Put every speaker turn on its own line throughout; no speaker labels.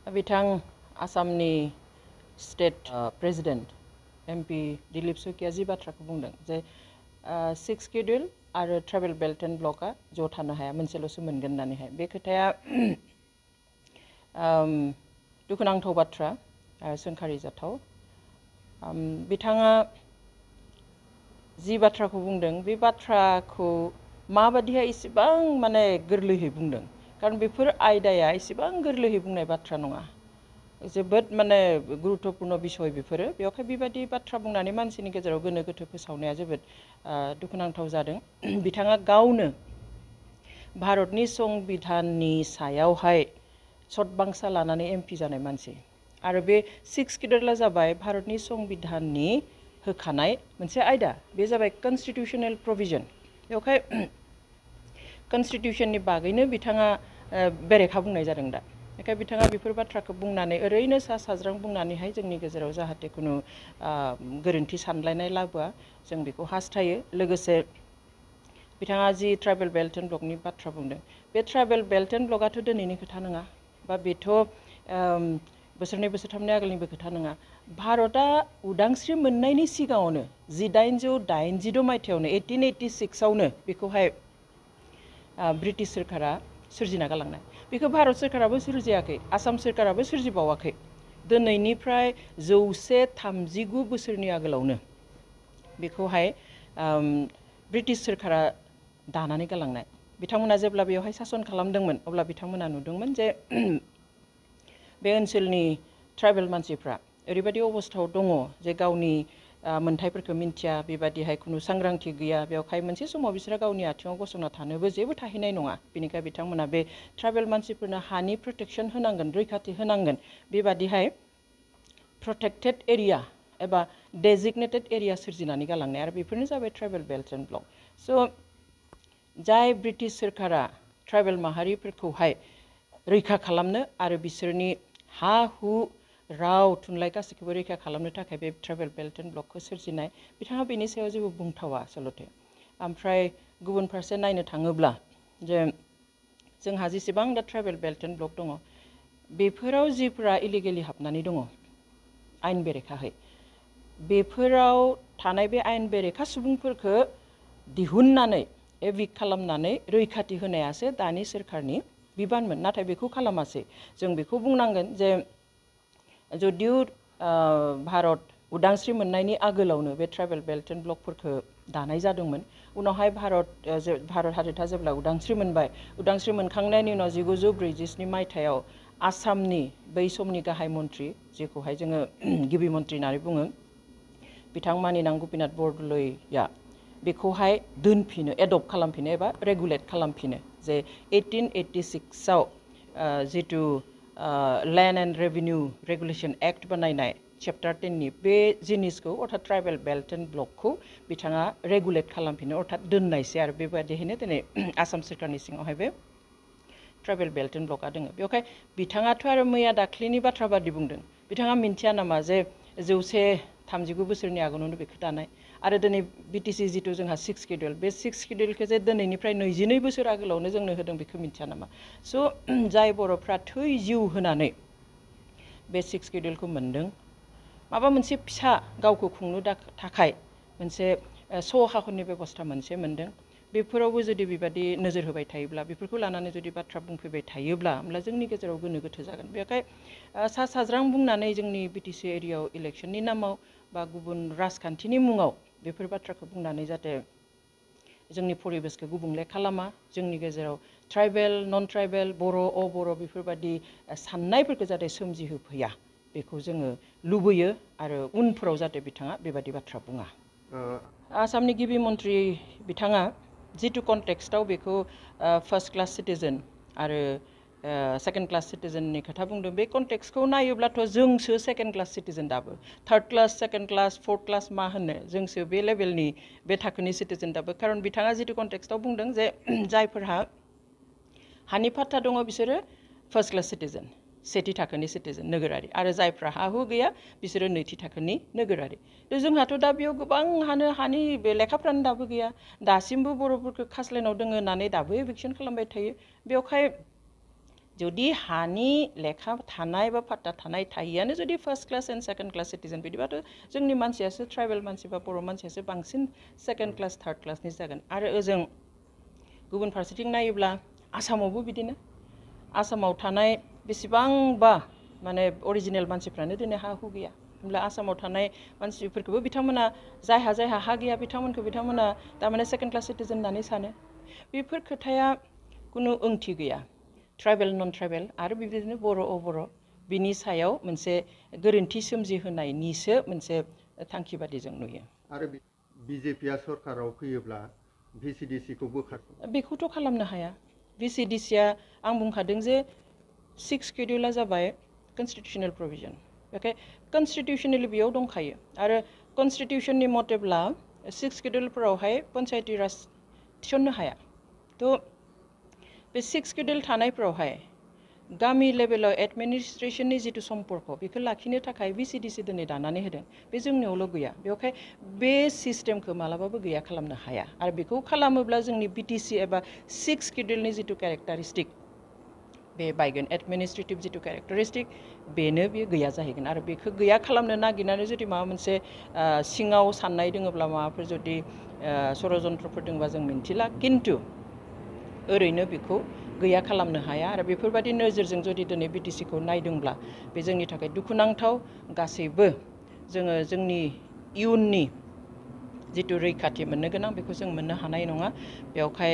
बिथां आसामनि state president MP Dilip सखिया जि बाथ्राखौ बुंदों जे सिक्स शेड्यूल आरो ट्राइबेल बेल्ट एन्ड ब्लकआ ज' थानो हाया मोनसेल'सो मोनगोन होननानैहाय बे खोथाया दुखुनांथाव बाथ्रा सोंखारि जाथाव बिथाङा जि बाथ्राखौ बुंदों बे बाथ्राखौ माबादिहाय इसेबां माने गोरलैयै बुंदों कारण बेफोर आयदाया इसेबां गोरलैयै बुंनाय बाथ्रा नङा जोबोद माने गुरुत्वपूर्ण बिसय बेफोरो बेवहाय बेबायदि बाथ्रा बुंनानै मानसिनि गेजेराव गोनो गोथो फोसावनाया जोबोद दुखुनांथाव जादों बिथाङा गावनो भारतनि संबिधाननि सायावहाय सतबांसा लानानै MP जानाय मानसि आरो बे सिक्स शेड्यूलआ जाबाय भारतनि संबिधाननि होखानाय मोनसे आयदा बे जाबाय कन्स्टिट्यूशनल प्रोविजन बेवहाय कन्स्टिट्यूशननि बागैनो बिथाङा बेरेखा बुंनाय जादों दा बेखाय बिथाङा बेफोर बाथ्राखौ बुंनानै ओरैनो सा साज्रां बुंनानैहाय जोंनि गेजेराव जाहाथे खुनु गोरोन्थि सानलायनाय लाबोआ जों बेखौ हास्थायो लोगोसे बिथाङा जि ट्राइबेल बेल्ट एन्ड ब्लकनि बाथ्रा बुंदों बे ट्राइबेल बेल्ट एन्ड ब्लकआथ' दिनैनि खोथा नङा बा बेथ' बोसोरनै बोसोरथामनि आगोलनिबो खोथा नङा भारतआ उदांस्रि मोननायनि सिगाङावनो 1886 मायथाइयावनो 1886आवनो बेखौहाय ब्रिटिश सोरखारा सोरजिना गालांनाय बेखौ भारत सोरखाराबो सोरजियाखै आसाम सोरखाराबो सोरजिबावाखै दिनैनिफ्राय 139 बोसोरनि आगोलावनो बेखौहाय ब्रिटिश सोरखारा दानानै गालांनाय बिथांमोना जेब्ला बेवहाय सासन खालामदोंमोन अब्ला बिथांमोना नुदोंमोन जे बे ओनसोलनि ट्राइबेल मानसिफ्रा ओरैबायदि अबस्थायाव दङ जे गावनि मोनथाइफोरखौ मिन्थिया बेबादिहाय खुनु सांग्रांथि गैया बेवहाय मोनसे समाव बिसोरो गावनि आथिङाव गसंना थानोबो जेबो थाहैनाय नङा बेनिखाय बिथांमोना बे ट्राइबेल मानसिफोरनो हानि प्रटेक्शन होनांगोन रैखाथि होनांगोन बेबादिहाय प्रोटेक्टेड एरिया एबा डेजिगनेटेड एरिया सोरजिनानै गालांनाय आरो बेफोरनो जाबाय ट्राइबेल बेल्ट एन्ड ब्लक स' जाय ब्रिटिश सोरखारा ट्राइबेल माहारिफोरखौहाय रैखा खालामनो आरो बिसोरनि हा हु राव थुनलाइ गासैखौबो रैखा खालामनो थाखाय बे ट्राइबेल बेल्ट एन्ड ब्लकखौ सोरजिनाय बिथाङा बेनि सायाव जेबो बुंथावा आसलथे ओमफ्राय गुबुन फारसे नायनो थाङोब्ला जे जोंहा जेसेबां दा ट्राइबेल बेल्ट एन्ड ब्लक दङ बेफोराव जिफोरा इलिगेलि हाबनानै दङ आयेन बेरेखाहै बेफोराव थानाय बे आयेन बेरेखा सुबुंफोरखौ दिहुननानै एभिक्ट खालामनानै रैखाथि होनायासो दानि सोरखारनि बिबानमोन नाथाय बेखौ खालामासै जों बेखौ बुंनांगोन जे जुदिउ भारत उदांस्रि मोननायनि आगोलावनो बे ट्राइबेल बेल्ट एन्ड ब्लकफोरखौ दानाय जादोंमोन उनावहाय भारत हादोरा जेब्ला उदांस्रि मोनबाय उदांस्रि मोनखांनायनि उनाव 1947 मायथाइयाव आसामनि बै समनि गाहाय मन्त्रि जेखौहाय जोङो गिबि मन्त्रि होननानै बुङो बिथां मानिनां गपिनाथ बरदलैया बेखौहाय दोनफिनो एडप्ट खालामफिनो एबा रेगुलेट खालामफिनो जे 1886आव जितु land and revenue regulation act बानायनाय चेप्टार 10नि बे जिनिसखौ अर्थात ट्राइबेल बेल्ट एन्ड ब्लकखौ बिथाङा रेगुलेट खालामफिनो अर्थात दोननायसै आरो बेबायदियैनो दिनै आसाम सोरखारनि सिङावहाय बे ट्राइबेल बेल्ट एन्ड ब्लकआ दङ बेवहाय बिथाङाथ' आरो मैया दाख्लिनि बाथ्रा बादि बुंदों बिथाङा मिन्थिया नामा जे 139 बोसोरनि आगोलावनो बेखौ दानाय आरो दिनै BTC जितु जोंहा सिक्स शेड्यूल बे सिक्स शेड्यूलखौ जे दिनैनिफ्राय 22 बोसोर आगोलावनो जोंनो होदों बेखौ मिन्थिया नामा स' जाय बर'फ्रा थै जिउ होनानै बे सिक्स शेड्यूलखौ मोनदों माबा मोनसे फिसा गावखौ खुंनो थाखाय मोनसे सहाखरनि बेबस्था मोनसे मोनदों बेफोरावबो जुदि बेबादि नोजोर होबाय थायोब्ला बेफोरखौ लानानै जुदि बाथ्रा बुंफैबाय थायोब्ला होमब्ला जोंनि गेजेराव गोनो गोथो जागोन बेखाय सा साज्रां बुंनानै जोंनि BTC एरियायाव इलेक्शननि नामाव बा गुबुन राजखान्थिनि मुङाव बेफोर बाथ्राखौ बुंनानै जाहाथे जोंनि परिबेसखौ गुबुंले खालामा जोंनि गेजेराव ट्राइबेल नन ट्राइबेल बर' अबर' बेफोरबादि साननायफोरखौ जाहाथे सोमजिहोफैया बेखौ जोङो लुबैयो आरो उनफोराव जाहाथे बिथाङा बेबादि बाथ्रा बुङा आसामनि गिबि मन्त्रि बिथाङा जितु कन्टेक्स्टआव बेखौ फार्स्ट क्लास सिटिजेन आरो सेकेन्ड क्लास सिटिजेननि खोथा बुंदों बे कन्टेक्स्टखौ नायोब्लाथ' जोंसो सेकेन्ड क्लास सिटिजेन दाबो third class second class fourth class मा होनो जोंसो बे लेभेलनि बे थाखोनि सिटिजेन दाबो खारन बिथाङा जितु कन्टेक्स्टआव बुंदों जे जायफोरहा हानि फाट्टा दङ बिसोरो फार्स्ट क्लास सिटिजेन सेथि थाखोनि सिटिजेन नोगोरारि आरो जायफ्रा हा हु गैया बिसोरो नैथि थाखोनि नोगोरारि जोंहाथ' दा बेयाव गोबां हानि बे लेखाफ्रानो दाबो गैया दासिमबो बर'फोरखौ खास्लायनाव दङ होननानै दाबो एभिक्सन खालामबाय थायो बेवहाय जुदि हानि लेखा थानाय बा पाट्टा थानाय थायैआनो जुदि first class and second class citizen बिदिबाथ' जोंनि मानसियासो ट्राइबेल मानसि बा बर' मानसियासो बांसिन सेकेन्ड क्लास थार्ड क्लासनि जागोन आरो ओजों गुबुन फारसेथिं नायोब्ला आसामावबो बिदिनो आसामाव थानाय बेसेबांबा माने अरिजिनेल मानसिफ्रानो दिनै हा हु गैया होमब्ला आसामाव थानाय मानसिफोरखौबो बिथांमोना जायहा हा गैया बिथांमोना थारमाने सेकेन्ड क्लास सिटिजेन होननानै सानो बेफोर खोथाया कुनु ओंथि गैया ट्राइबेल नन ट्राइबेल आरो बेबायदिनो बर' अबर' बिनि सायाव मोनसे गोरोन्थि सोमजिहोनायनिसो मोनसे थांखि बादि जों नुयो
आरो बिजेपिआ सरकाराव फैयोब्ला भिसिडिसिखौ
बेखौथ' खालामनो हाया भिसिडिसिआ आं बुंखादों जे 6 शेड्युला जाबाय कन्स्टिटिउसनेल प्रभिजन बेखाय कन्स्टिटिउसनेलि बेयाव दंखायो आरो कन्स्टिटिउसननि मथेब्ला 6 शेड्युलफोरावहाय पन्चायती राज थिसननो हाया थ' बे 6 शेड्युल थानायफोरावहाय गामि लेभेलाव एडमिनिस्ट्रेशननि जिथु सम्पर्क बेखौ लाखिनो थाखाय भिसिडिसि दिनै दानानै होदों बे जोंनियावल' गैया बेवहाय बे सिस्टेमखौ मालाबाबो गैया खालामनो हाया आरो बेखौ खालामोब्ला जोंनि बिटिसि एबा 6 शेड्युलनि जिथु केरेक्टारिस्टिक बे बायगोन एडमिनिस्ट्रेटिभ जिथु केरेक्टारिस्टिक बेनो बे गैया जाहैगोन आरो बेखौ गैया खालामनो नागिरनानै जुदि माबा मोनसे सिङाव साननाय दङब्ला माबाफोर जुदि षड़यन्त्रफोर दङबा जों मिन्थिला खिन्थु ओरैनो बेखौ गैया खालामनो हाया आरो बेफोरबायदि नोजोरजों जुदि दिनै बिटिसिखौ नायदोंब्ला बे जोंनि थाखाय दुखुनांथाव गासैबो जोङो जोंनि इयुननि जिथु रैखाथि मोननो गोनां बेखौ जों मोननो हानाय नङा बेवहाय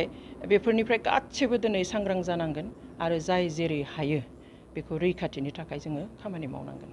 बेफोरनिफ्राय गासैबो दिनै सांग्रां जानांगोन आरो जाय जेरै हायो बेखौ रैखाथिनि थाखाय जोङो खामानि मावनांगोन